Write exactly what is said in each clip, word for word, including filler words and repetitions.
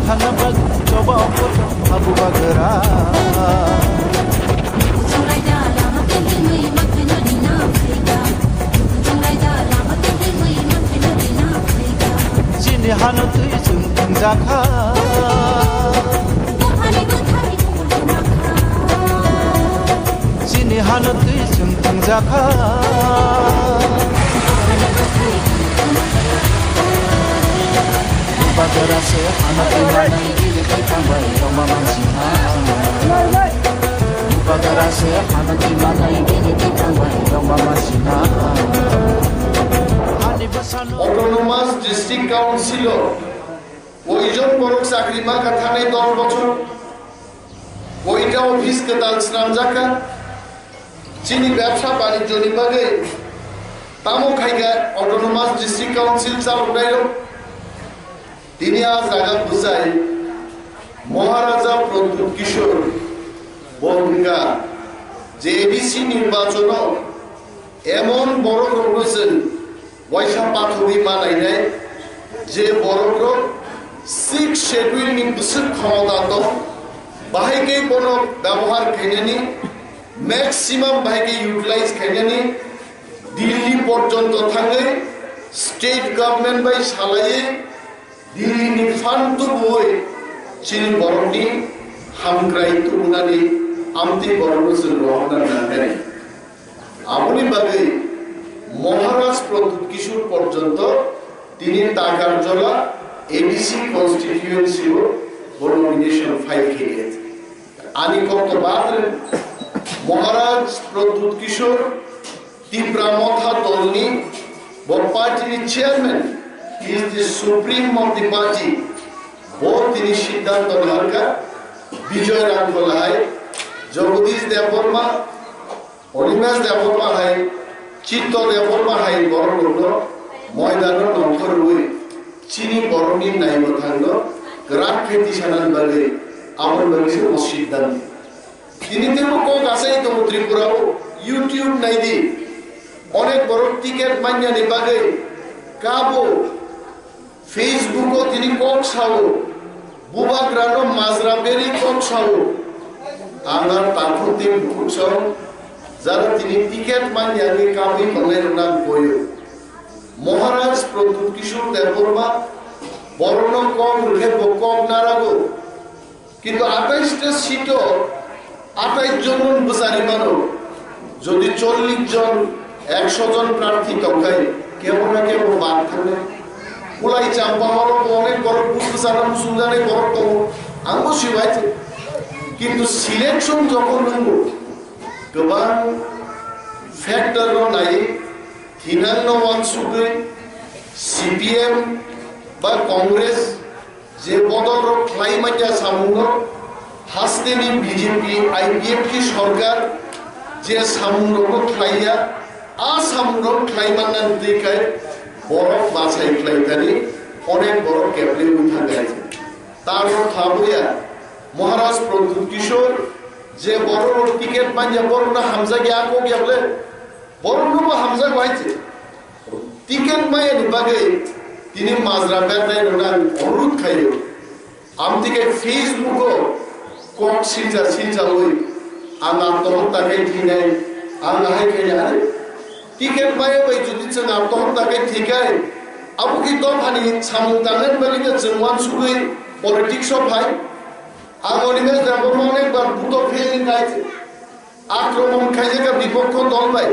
Thana bag choba okoto habu bagra. Chini hano twi chwng thwngjakha. Chini hano twi chwng thwngjakha. Bugbagra se hano twi manai bini twi thangbai rokma mansinai. Bugbagra se hano twi manai bini twi thangbai rokma mansinai. Ani bwsano Autonomous District Council o koijon borok chakri mankha thanai dos bochor? Koita office kwtal swnamjakha? Chini bebsa banijjoni bagwi tamo khaikha Autonomous District Council chaloknairok? Tini a jaga bwsai Maharaja Pradyut Kishore bo wngkha je A D C nirbachono emon borok rokno chwng waisa pathogwi ma nainai, je borok rok Sixth Schedule ni bwswk khomota tong, bahai khe bono byabohar khainani, maximum bahai khe utilize khainani, Delhi porjonto thangwi state government bai salaiwi Delhi ni fund tubuwi chini borokni hamkrai tubunani amtwi borokno chwng rohorna nangnai. Aboni bagwi Maharaj Pradyut Kishore porjonto tini Takarjola A D C constituency o bo nomination file khaikha. Ani kokto badre Maharaj Pradyut Kishore Tipra Motha dolni bo party ni chairman, he is the supreme of the party. Bo tini siddhanto naharkha Bijoy Rangkhol hai, Jagadish Debbarma, Animesh Debbarma hai, Chitto Debbarma hai borok rokno moidano nongkhorwi chini borokni naimwthangno kwrak khe tisanani bagwi aboni bagwi se bo siddhanto. Tini teibo kok asai tongo Tripura o, YouTube nai di. Onek borok ticket manya ni bagwi kabo, Facebook o tini kok sao, bubagra no majra beri kok sao. Ang ar takhuk tei bukhuk sao, jara tini ticket manya ni kabwi tongnai rok nang koyo. Maharaj Pradyut Kishore Debbarma borok no kok rwkhe bo kok narago. Kintu atais ta seat o atais jon no bwchari mano, jodi chollish jon, ekso jon prarthi tongkhai, kebo na kebo bad thangnai. Kulai Champahor o onek borok buj bwchana muchungjaknai borok tongo, ang bo sibai se. Kintu selection jokhon wngo, kwbang factor no nai, thinang no wansugwi C P M ba Congress je bodol rok khlai manya samung no, hasteni B J P I P F T sorkar je samung rok no khlaiya, a samung rok khlai manna twi kai borok bachai khlai thani onek borok keple wng thang lai. Tamo thabuya Maharaj Pradyut Kishore je borok rok ticket manya borok no hamjakya kok ya ble, borok no bo hamjak bai se. Ticket maya ni bagwi tini majra bernai rwna ang onurodh khaio. Amtwi khe Facebook o kok silja siljaui ang atmohatta khe thinai, ang ahai khe ya. Ticket maya bai jodi chwng atmohatta khe thikai, abo khe dophani samung tangnani bagwi no chwng wansugwi politics o phai. Ang Animesh Debbarma onek bar buto phiyani kai. Akromon khaijaka bipokho dol bai.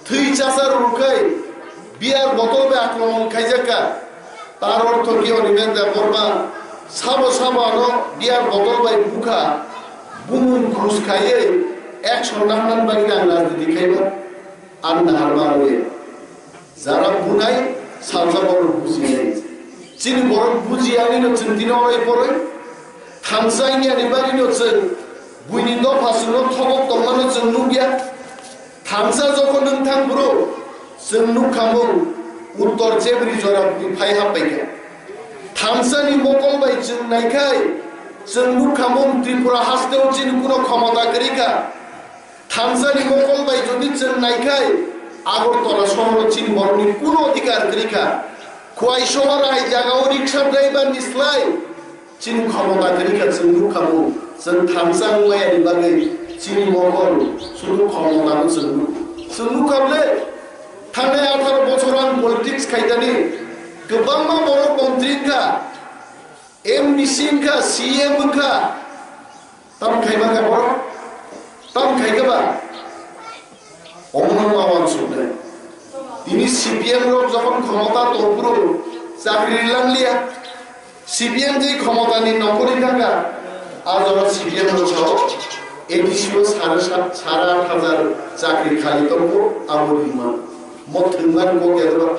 Thwi chasa rwrwkhai beer bottle bai akromon khaijaka. Tar ortho khe Animesh Debbarma sabo sabo ano beer bottle bai bukha, bumung khus khaiwi action nangnan bagwi ang rajniti khaiba. Ang naharma rwi. Jara bunai salsa borok bujinai. Chini borok bujiyani no chwng tini orai poroi. Thansa wngya ni bagwi no chwng buini dopha chwngno thobok tongmano chwng nukya. Thansa jokhon wng thang bro, chwng nukha mung uttor chebri jora bui phai happaikha. Thansa ni mokol bai chwng naikhai chwng nukha mung Tripura hasteo chini kuno khomota kwrwikha. Thansa ni mokol bai jodi chwng naikhai, Agartala sohoro chini borokni kuno odhikar kwrwikha. Khwai sohor hai jagao riksha driver ni slai Chini khomota kwrwi kha chwng nukha bo, chwng thansa wngmaya ni bagwi chini mokol sudu khomota no chwng nuk-, chwng nukha bole. Thangnai atharo bochor ang politics khaitani, kwbangma borok montri wngkha, M D C wngkha, C M wngkha, tam khaima kha borok, tam khaikha ba? Omono ma wansuknai. Tini C P M rok jokhon khomota tongphuru chakri rwlangliya. C P M je khomotani nongkhorwi thangkha, a jora C P M rok sao A D C o sare sat, sare aat hajar chakri khali tongo, abo rima. Mo thwngmani kok ya deba.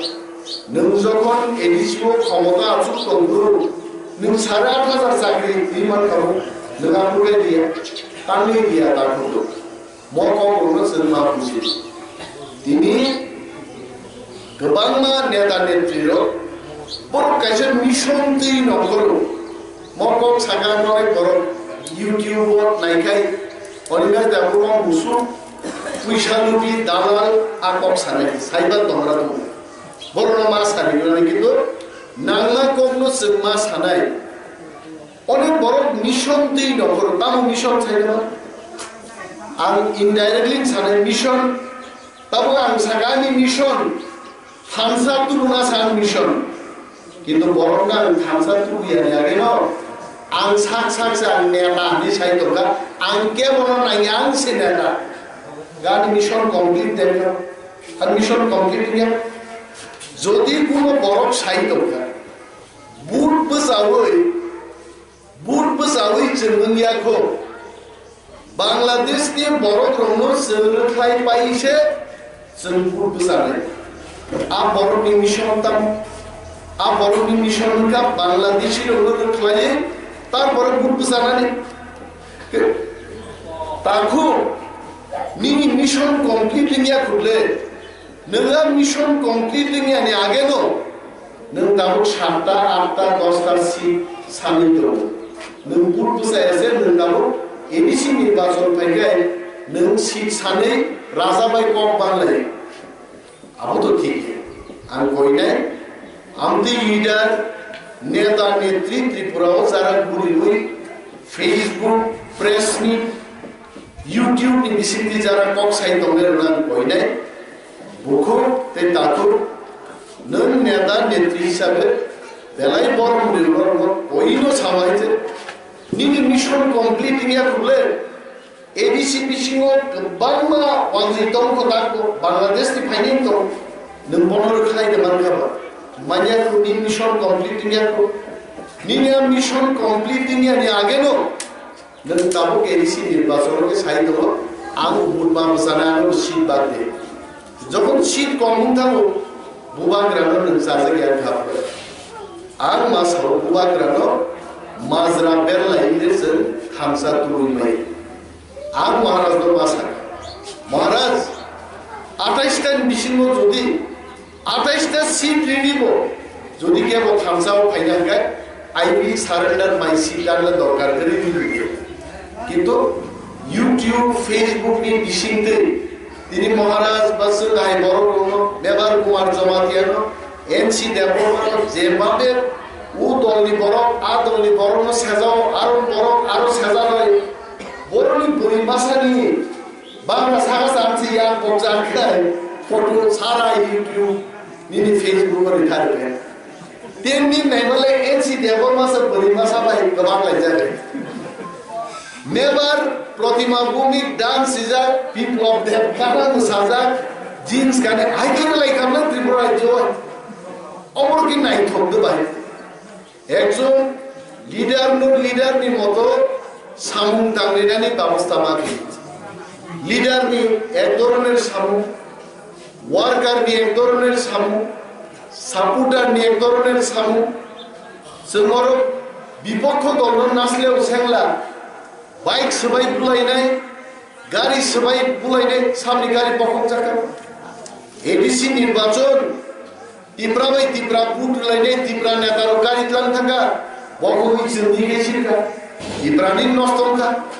Nwng jokhon A D C o khomota achuk tongphuru, nwng sare aat hajar chakri rwi mankha bo, nwng aphuru khe diya, tamni diya ta khundu. Mo kokrokno chwng ma buji. Tini kwbangma neta netrirok borok kaisa mission twi nongkhoro. Mo kok saka manwi borok YouTube o naikhai, Animesh Debbarma musu, puisa lubi, dalal, a kok sanai, saiba tongra tongo. Borokno ma sari rwnai, kintu nangma kokno chwng ma sanai. Onek borok mission twi nongkhoro, tamo mission sainama? Ang indirectly sanai mission, tabuk ang saka ani mission, thansa tubuna sa ang mission. Kintu borokno ang thansa tubuyani ageno, ang sak sak se ang neta hinwi sai tongkha, ang kebono nangya ang se neta. Gani mission complete dengkha, ang mission complete wngya. Jodi kuno borok sai tongkha, Vote bwchawi, vote bwchawi chwng wngya kho. Bangladesh ni borok rokno chwng rwkhlai pai se chwng vote bwchanai. A borok ni mission tamo? A borok ni mission wngkha Bangladeshi rokno rwkhlai, tar borok vote bwchanani. Takhu, nini mission complete wngya khule, nwng a mission complete wngya ni ageno, nwng tabuk satta, atta, dosta seat sanwi tongo. Nwng vote bwchaya se nwng tabuk A D C nirbachon phaikhai nwng seat sanwi raja bai kok banglai. Abo to thik khe. Ang koinai, amtwi leader, neta, netri Tripura o jara guriwi Facebook, press meet, YouTube ni bisingtwi jara kok sai tongnai rwna ang koinai, bukhuk tei takhuk, nwng neta netri hisabe belai borom rwno koino sawa hai je, nini mission complete wngya khule, A D C bisingo kwbangma wanjwi tongkho takbo Bangladesh ni phaini tong, nwng bono rwkhlai de mankha ba, manya khu nini mission complete wngya khu, nini a mission complete wngya ni ageno, Nwng tabuk A D C nirbachon khe sai tongo, ang vote ma bwchana ano seat bak de. Jokhon seat kom wng thango, bubagrano nwng chajak ya kha. Ang ma sao bubagrano majra berlai de chwng thansa tubui mai. Ang Maharaj no ma sakha, Maharaj, atais ta ni bisingo jodi Atais ta seat rinibo, jodi kebo thansa o phaina hwnkhe, I will surrender my seat, anle dorkar kwrwi wngkhe. Kintu YouTube, Facebook ni bisingtwi tini Maharaj ba chwng hai borok rokno, Mebar Kumar Jamatia no, N C Debbarma no, je babe o dol ni borok, a dol ni borok no sejao, aro borok aro sejalai, borok ni bwrwi masa ni Bangla saka samsi yang pokjak khai, photo sara YouTube, nini Facebook o rikha rikha. Ten din nai male N C Debbarma sa bwrwi masa bai kwbang lai jagwi. Mebar Protima Bhumik dan sijak, Biplab Deb gana mwsajak, jeans gani, ai khe lai kamna Tripura rajyo. Omor ki nai thok de bai. Ekjon leader no leader ni moto samung tangrinani babosta ma khe. Leader ni ek dhoroner samung, worker ni ek dhoroner samung, supporter ni ek dhoroner samung. Chwng oro bipokho dol no nasleo sengla, bike swbai bulainai, gari swbai bulainai, samni gari bokhok jakha. A D C nirbachon, Tipra bai Tipra vote rwlainai, Tipra neta rok gari tlang thangkha, bo bo wi chwngwi khe sirkha, Tipra ni nosto wngkha.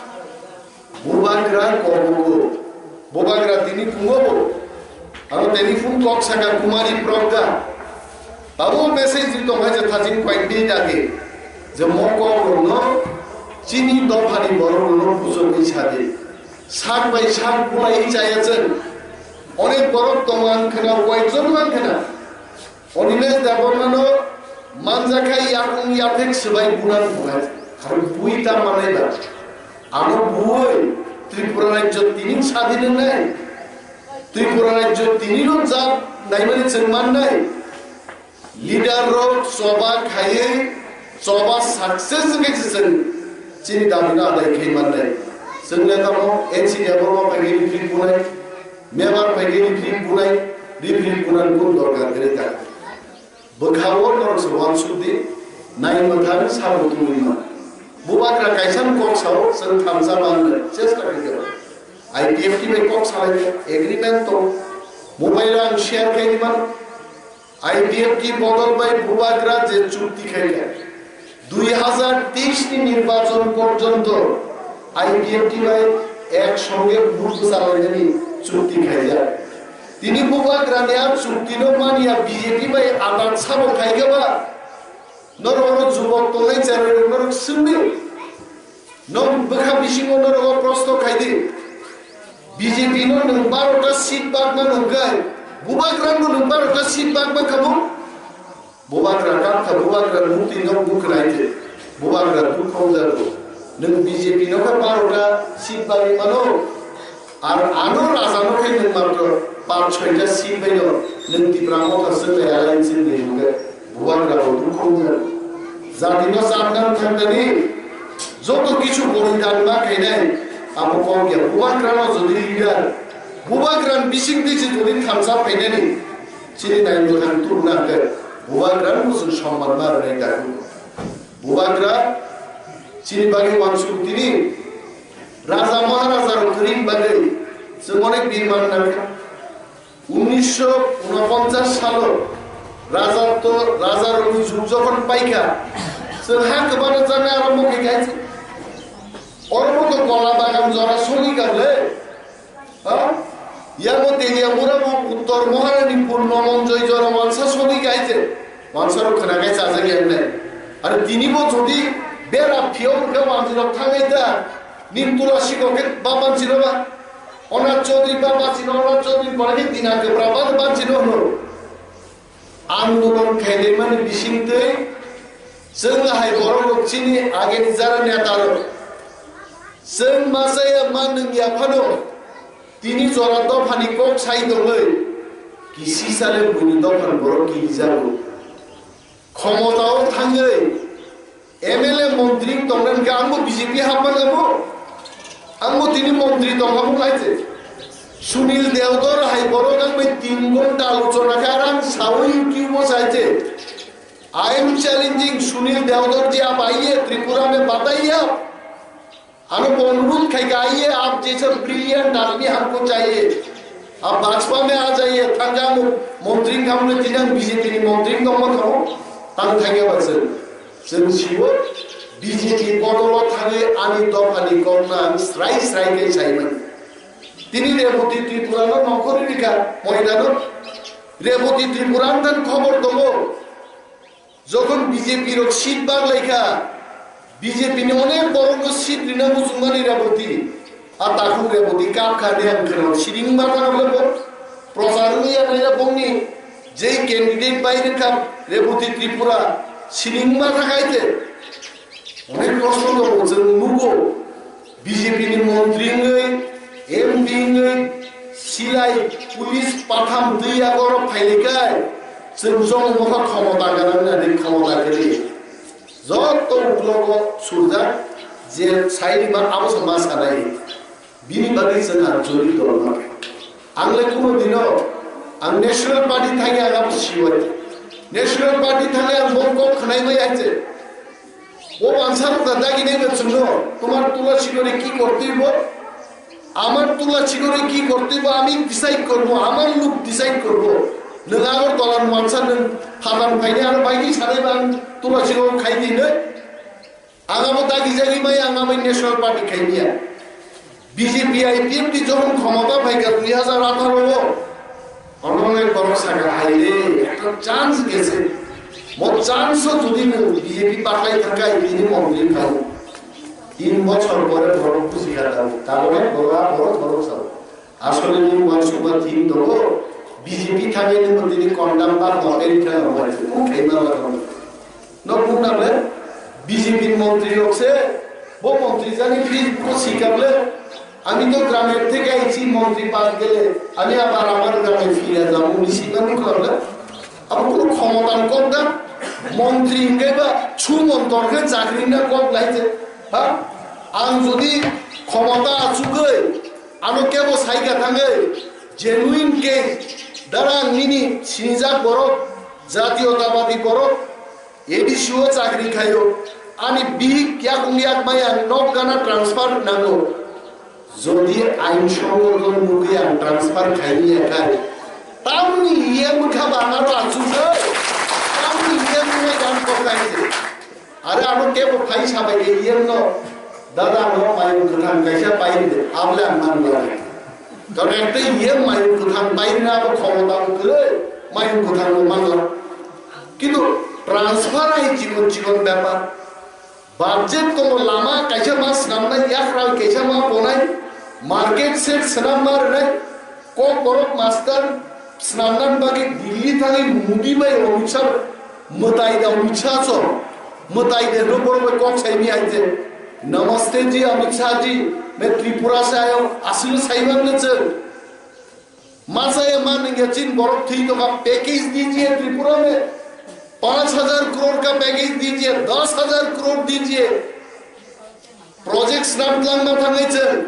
Bubagra kobugo, Bubagra tini phungo bo, ano tini phung kok saka Kumari Pragga, abo message ri tong hai je thajin koi minute age. Je mo kok rokno chini dophani borok rokno bujogwi sadi. Sak bai sak bulai chaya chwng. Onek borok tongo ang khna, koyekjon ang khna. Onilesh Debbarmano manjakha yakung yathek swbai bunan bunan. Aro bui ta manai ba. Ano bui Tripura rajyo tini sadin nai. Tripura rajyo tini no jat naimani chwng mannai. Leader rok choba khaiwi, choba success wngkhe se chwng chini dabi no adai khai mannai. Chwng le tamo N C Debbarma phaikhe referee bunai, Mebar phaikhe referee bunai, referee bunan kun dorkar kwrwi kha. Bwkhao norok se uansuk di, nai mwthang sabo tongwi ma. Bubagra kaisa kok sao chwng thansa manwi chesta khaikha. I P F T bai kok salai agreement tong. Mobile ang share khai di man. I P F T bodol bai Bubagra je chukti khaikha, dui hazar teis ni nirbachon porjonto I P F T bai ek songe vote bwchalainani chukti khaijak. Tini Bubagrani a chuktino manya B J P bai atat sabo khaikha ba? Norok oro jubok tongnai cherairok norok swngdi. Nwng bwkha bisingo norok o prosto khaidi. B J P no nwng barota seat bakma nwngkhe, Bubagra no nwng barota seat bakma khamu? Bubagra kap kha, Bubagra mukti no bukhlai khe, Bubagra dukha wngjago. Nwng B J P no khe barota seat bagwi mano. Ar ano raja no khe nwng matro panch soita seat bai no nwng Tipra Motha swk lai alliance ni hwnkhe Bubagra bo dukha wngjago. Jati no chapnang thangdani joto kichu bolidan ma khainai abo kok ya. Bubagra no jodi leader, Bubagra ni bising twi si jodi thansa phainani chini nai mwthang tubuna hwnkhe Bubagra no chwng somman ma rwnai dagu. Bubagra chini bagwi uansuk tini raja maharaja rok kwrwini bagwi chwng onek birman nangkha. Unnisho unoponchas salo raja to, raja rokni jug jokhon paikha, chwng ha kwbana chana arombo khaikha. Oro bo to kola bagan jora sogwi kha le. Ha? Yamo Teliamura bo Uttor Maharani pur Nomonjoy jora wansa sogwi kha je. Wansa rok khna khe chajak ya nai. Ar tini bo jodi bera phiyok khe wanjirok thangai ta. Nin tula sikok khe ba banchino ba. Ona Chaudhary ba banchino, ona Chaudhary pore khe dina khe bra ba banchino hwno. Andolon khainai mani bisingtwi chwng hai borok rok chini ageni jara neta rok. Chwng ma chaya ma nwng ya phano tini jora dophani kok sai tongwi kisi sale buini dophani borok kini jago. Khomotao thangwi M L A montri tongna hwnkhe angbo B J P hapmani abo. Angbo tini montri tongkha bo kaiche. Sunil Deodor hai borok ang bai tin ghonta alochona khe arang sawi YouTube o saiche. I am challenging Sunil Deodor ji, aap aiye Tripura mein bataiye aap. Ano bo onurudh khai kha, aiye aap jaisa brilliant aadmi humko chahiye. Aap Bhajpa mein aa jaiye, thangja mo montri khamle tinang B J P ni montri tongma kamo. Tang thangya ba chwng. Chwng sibo B J P bodolo thangwi ani dophani kokna ang srai srai khe saimani. Tini Reboti Tripura no nongkhorwi rikha, moina no. Reboti Tripura ang tan khobor tongo. Jokhon B J P rok seat bak lai kha, B J P ni onek borok no seat rina muchungmani Reboti. A takhuk Reboti kap kha de ang kheno siring ma thang le bo. Prochar wngya nai bongni jei candidate bai rwkha Reboti Tripura siring ma thang ai te. Onek kosto no bo chwng nugo. B J P ni montri wngwi, M P wngwi, silai, police patham twi yago oro phailikai, chwng chong mokha khomota gwnang nani khomota kwrwi. Joto uklogo surjak je sai rima abo se ma sanai. Bini bagwi chwng ang joli dol ma. Ang le kuno dino ang National Party thangwi ang abo siwai. National Party thangwi ang bo kok khwnai bai aise. ও আনসার দাদাগিরি বেচুনো, তোমার তুলা শিকরে কি করতে হইব? আমার তুলা শিকরে কি করতে হইব? আমি ডিসাইড করব, আমার লোক ডিসাইড করব। Nung আগরতলার মানসা nung হাতান ফাইনি আর বাইকি সারাইবা তুলা শিকর খাই দিনে। আগামো দাগি জাগি মাই আগামী ন্যাশনাল পার্টি খাই দিয়া। বিজেপি আইপিএফটি যখন ক্ষমতা পাইকা দুই হাজার আঠারো, অনেক বড় সাকা হাইরে একটা চান্স গেছে। Mo chance o jodi nwng B J P baklai thangkha, tini montri khai. Tin bochor pore borok buji kha tabuk. Tabuk borok a borok borok sao. Asole nwng uansukma tin tongo, B J P thangwi nwng tini condemn ba montri khai rok bai. Kung khai ma ba rok. No kung na le B J P montri rok se, bo montri jani please bo sikap le. আমি তো গ্রামের থেকে আইছি, মন্ত্রী পাশ গেলে আমি আবার আমার গ্রামে ফিরে যাবো, উনি সেটা করলে আমার কোনো ক্ষমতা কম না। মন্ত্রী হিসেবে সুমন তর্কে চাকরি না কম লাগছে, হ্যাঁ? আং যদি ক্ষমতা আসুকে, আনো কেবল সাইকা থাঙে, জেনুইন কে, দাঁড়া নিনি, সিনজা বড়, জাতীয়তাবাদী বড়, A D C o chakri khaio, ani bihik yakung yak maya nok gana transfer nango. Jodi ain songorgon nugwi ang transfer khaini yakhai, tamni E M wngkha ba angaro achuk hai, tamni E M wngkha ang kok kaise. Are ano kebo phai sabai E M no, dada ano mayung kwthang kaisa paide, abole ang manlai. Karon ekta E M mayung kwthang paide na abo khomota kwrwi, mayung kwthang no manlai. Kintu transfer hai chikon chikon bepar. Budget tongo, lama kaisa ma swnamnai, yakrai kaisa ma ponai, market shed swnam ma rwnai, kok borok master swnamnani bagwi Delhi thangwi Modi bai Amit Shah mwtai da Amit Shah so, mwtai de no borok bai kok saimi aije, "Namaste ji Amit Shah ji, main Tripura se aaya hoon," aswk saiman le chwng. Masa ya man nungya chin borok thwi tongkha, package dijiye Tripura mein, panch hajar crore ka package dijiye, das hajar crore dijiye. Project snam tlang ma thangai chwng.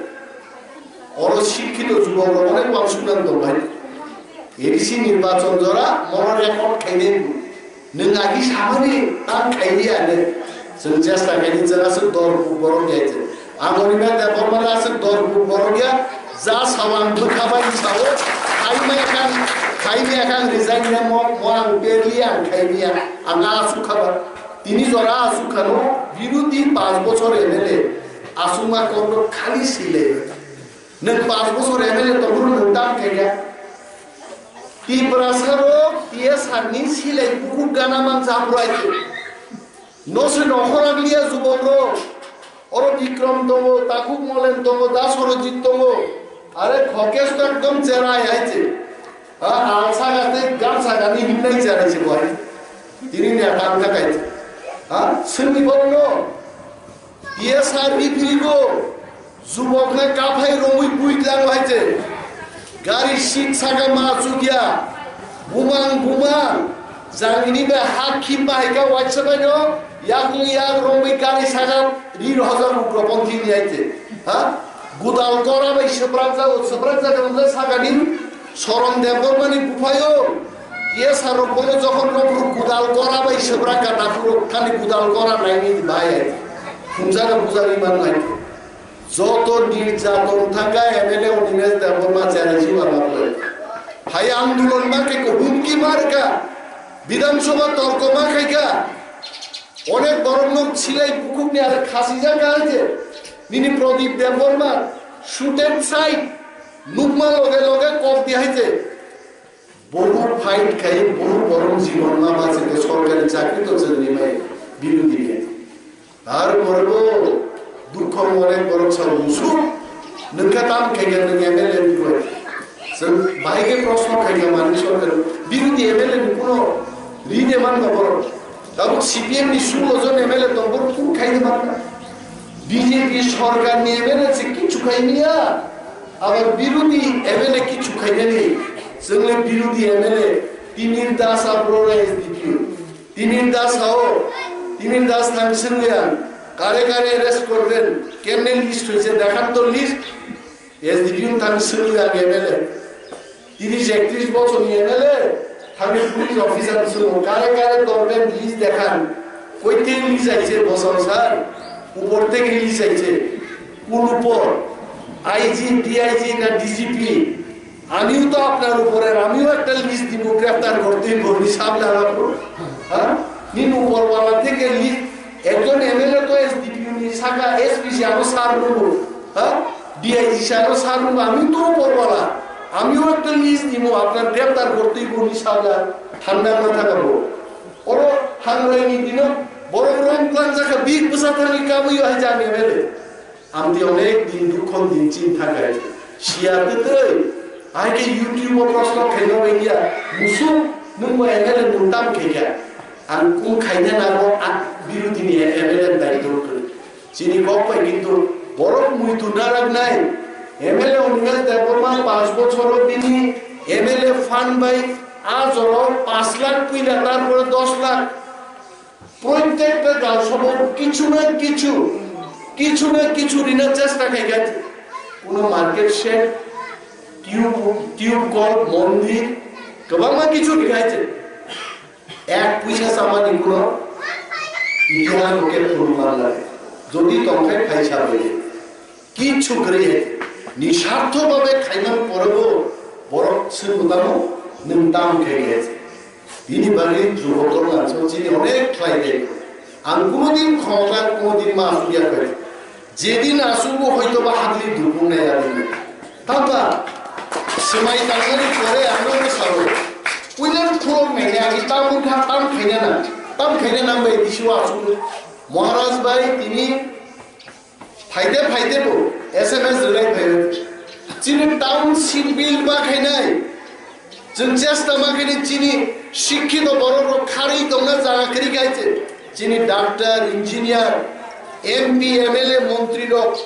Oro sikhito jubok rok onek wansuk nang tong bai. A D C nirbachon jora moro record khainai. Nwng agi samani tam khailiya ne. Chwng chesta khaini chwng aswk dor borok ya chwng. Ang oni bai da bormani aswk dor borok ya. Ja sawang bwkha bai sao. Khaimaya kang, khaimaya kang resign ne mo, mo ang berli ang khaimiya. Ang aswk khaba. Tini jora aswk khano birodhi panch bochor M L A. Aswkma kokno khali sile. Nwng panch bochor M L A tongphuru nwng tam khaikha. Tiprasa rok T S R ni silai bukhuk gana man chapurai khe. No se nokhorang liya jubok rok. Oro Bikram tongo, Takhuk Molen tongo, Das Horojit tongo. Are Khokesh to ekdom cherai hai che. Ha, al saga te gam saga ni hinnai cherai che boi. Tini ne tan ka kai. Ha, sini bok no. T S R ni phirigo, jubokno kaphai romwi bui tlang hai je. Gari seat saka ma chukya. Bumang, bumang. Jangni be hak khim bahai ka waisa bai no. Yakung yak romwi gari saka ri rohajak ukro ponthi ni hai je. Ha? Gudal kora bai seprak jago, seprak jago, seprak jago, sakani Soron Debbarmani buphaio, T S R rok bono jokhon rok gudal kora bai sebra ka naphuru khani gudal kora naini bai ai. Phungjak bujak iman nai. Joto nirjaton thangkha M L A Animesh Debbarma challenge ma nai. Hai andolon ma khe ko humki mar ka. Bidhan Sabha torko ma khai ka. Onek borok nok silai bukhuk ni are khasi jak ka je. Nini Pradip Debbarma shooted side. Nukma loge loge kok di hai je. Bohu fight khai, bohu borom jibon ma bache to sorkari chakri to chwngni mai bilu di. Ar borbo dukho more borok sa musu. Nungka tam khai ga nung M L A ni koi. Chwng bahai ke proshno khai ga mani sorkar. Bilu di M L A ni kuno ri de man ba borok. Tabuk C P M ni sulo jon M L A tong borok kun khai de man. B J P sorkar ni M L A se kichu khai niya. Abar birodhi M L A kichu khainani, chwngle birodhi M L A, Timir Das abrore S D P O. Timir Das hao, Timir Das thang singyan, kare kare arrest korben, kemne list hoyse, dekhan to list, S D P O thang singyan M L A. Tiris ektiris bochor ni M L A, thangwi police officer swngo, kare kare dorben list dekhan, koitei list aise bochor sir, upor theke list aise, kun upor, I G, D I G na D G P, আমিও তো আপনার উপরে, আমিও একটা লিস্ট দিব, গ্রেফতার করতেই বলি, সামনে আলাপ। হ্যাঁ, নিন উপরওয়ালা থেকে লিস্ট, একজন এমএলএ তো এসডিপিও নি শাখা, এসপি সে আরো সার নেবো। হ্যাঁ, ডিআইজি সাহেব স্যার, আমি তো উপরওয়ালা, আমিও একটা লিস্ট দিব, আপনার গ্রেফতার করতেই বলি সাবধান, ঠান্ডা মাথা খাবো। ওরা Thangrai ni dino borok rom klangjak kha, bik bwsa thangwi kabwi o hai jani M L A. Amtwi onek din dukhon din chin thangkha. Siya kwtwi, hai khe YouTube o proshno khaina bai ya, musuk nwng bo M L A nwng tam khe kha. Ang kung khaina nango, ang birodhi ni M L A daitw kwrwi. Chini kok bai kintu borok muitu narak nai. M L A Animesh Debbarma panch bochoro bini M L A fund bai a jora panch lakh puila, tarpore dos lakh. Protekta gal sobo kichu na kichu, kichu na kichu rina chesta khai gati. Kuno market shed, tube, tube kol, mondir, kwbangma kichu rikhaite. Ek puisa samani kuno itihas bo khe phuru manlai. Jodi tongkhai phaisa bai. Kichu kwrwi hai. Nisartho babe khaiman porebo borok swrwngtamo nwng tam khe khe. Bini bagwi jubok rok ang chini onek khlai de. Ang kuno din khokla kuno din ma suya khe. Jedin asugo hoito ba hagli dukung nai ya din. Tamba swmai tangmani pore ano ni sabo. Puilan khulok nai ya, agi tam kha, tam khaina na. Tam khaina nang bai bisi wa asugo. Maharaj bai tini phaide phaide bo S M S rwlai phaio. Chini township build ma khainai. Chwng chesta ma khainai chini shikkito borok rok kharwi tongna jaga kwrwi kaiche. Chini doctor, engineer, M P, M L A, montri rok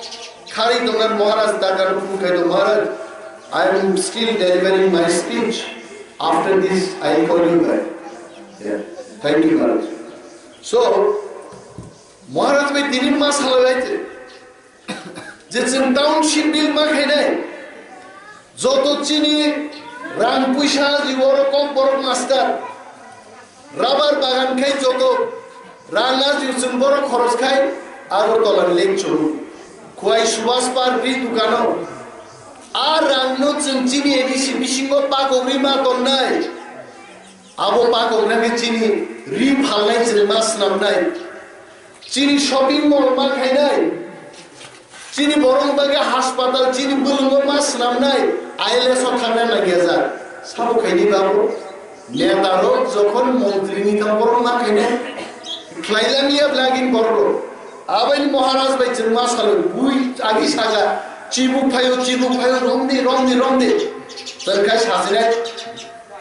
kharwi tongna Maharaj dakan phung khai do Maharaj. I am still delivering my speech. After this, I call you back. Yeah. Thank you, Maharaj. So, Maharaj bai tini ma salai bai te. Je chwng township build ma khainai. Joto chini rang puisa jibo rok kok borok master. Rubber bagan khai joto rang a jibo chwng borok khoros khai Agartala ni lake chwng. Khwai Subhas Park ri dukano. A rang no chwng chini A D C bisingo pakok ri ma tonnai. Abo pakok nangkhe chini ri phalnai chwng ma swnamnai. Chini shopping mall ma khainai. Chini borok bagwi haspatal, chini bwlwngo ma swnamnai. I L S o thangna nangyajak. Sabo khaini babo. Neta rok jokhon montri ni thang borok ma khainai. Khlailani ya blagin borok. Abai Maharaj bai chwng ma salo. Bui agi saga. Chibuk phaio, chibuk phaio, romdi, romdi, romdi. Chwng khai sasinai.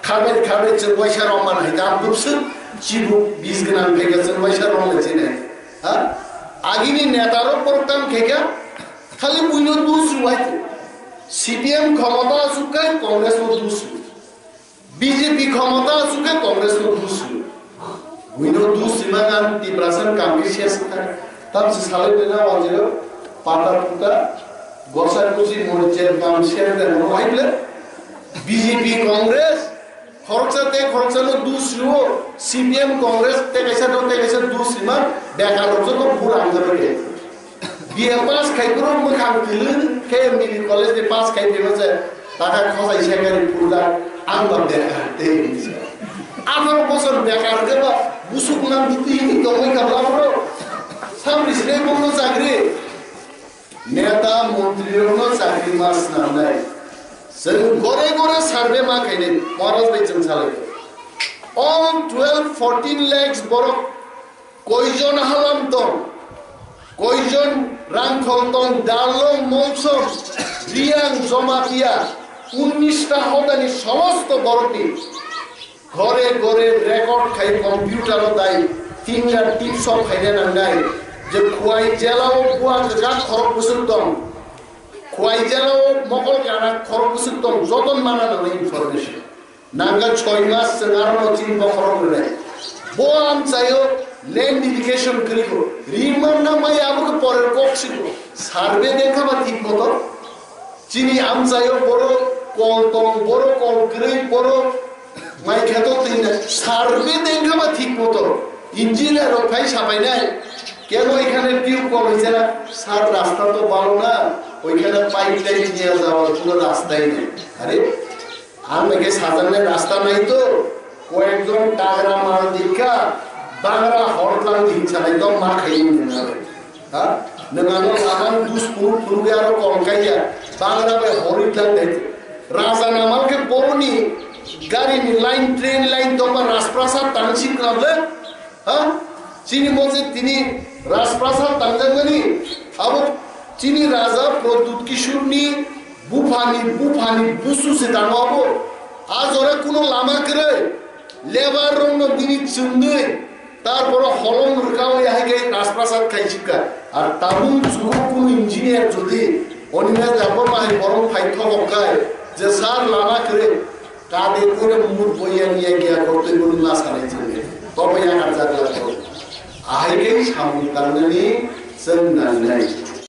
Khabai khabai chwng waisa rok man hai da bwswk chibu bis gwnang khai ga chwng waisa rok le chini. Ha? Agini neta rok borok tam khai ga khali buino dusru hai. C P M khomota asuk khai Congress no dusru. B J P khomota asuk khai Congress no dusru. Buino dusima gan Tiprasan kamki ses khai. Tam si salai dena wajiro pata puta gosai kusi moricher kam ser de mo hai le. B J P Congress, khoroksa tei khoroksa no dusrio, C P M Congress tei kaisa no tei kaisa dusima, bekar rok joto bura ang jaro de. B A pass khai bro mwkhang twlwng khe M B B college ni pass khai phima se, taka khosai sekari purda, ang ba bekar tei hinsa. Atharo bosor bekar khe ba busuk nang twi tongwi kabla bro. Samri sinai bongno chakri. Neta montrirokno chakri ma swnamnai. Chwng gore gore survey ma khainai, Maharaj bai chwng salai. All twelve, fourteen lakhs borok koijon halam tong, koijon rangkhol tong, Darlong, Molsom, Riang, Jamatia, unnish ta hodani somosto borokni Gore gore record khai computer o dai finger tips o khaina nangnai je Khwai jela o bua kwchak khorok bwswk tong, Khwai jela o mokol kana khorok bwswk tong, joto mana nangnai information. Nangkha choi mas chwng aro no chini bokhorok rwnai. Bo amchaio land dedication kwrwi kho. Rimang na mai abo khe porer kok siko. Survey dekha ba thik moto. Chini amchaio boro kol tong, boro kol kwrwi, boro mai kheto twi na survey dengkha ba thik moto. Engineer rok phai sapainai, "কেন এখানে tube call হয়েছে না?" "স্যার, রাস্তা তো ভালো না, ওইখানে pipe line নিয়ে যাওয়ার কোনো রাস্তাই নেই।" আরে, ang naikhe sajaknai rasta nai to, koyekjon tagra mal dikha, bangra hortlang dikha nai to ma khaini nai. Ha? Nwng ano laman dus phunuk phunuk ya aro kol kaiya. Bangra bai hori tlang dai. Raja namal khe boroni gari ni line, train line tongma Rajprasad tang si kwlable. Ha? Chini mose tini Rajprasad tangjakmani, abo chini Raja Pradyut Kishorni buphani, buphani busu se tango abo. A jora kuno lama kwrwi, labour rokno bini chwngwi, tarpore holong rwkao yahai khe Rajprasad khai sikha. Ar tabuk chugo kuno engineer jodi Animesh Debbarma hai borok phai thokok khai je sir lama kwrwi, kade kore mut boya niya giya kortwi bono na sanai chwngwi. Tobo ya karjak lako. Ahai khe samung tangnani chwng nangnai.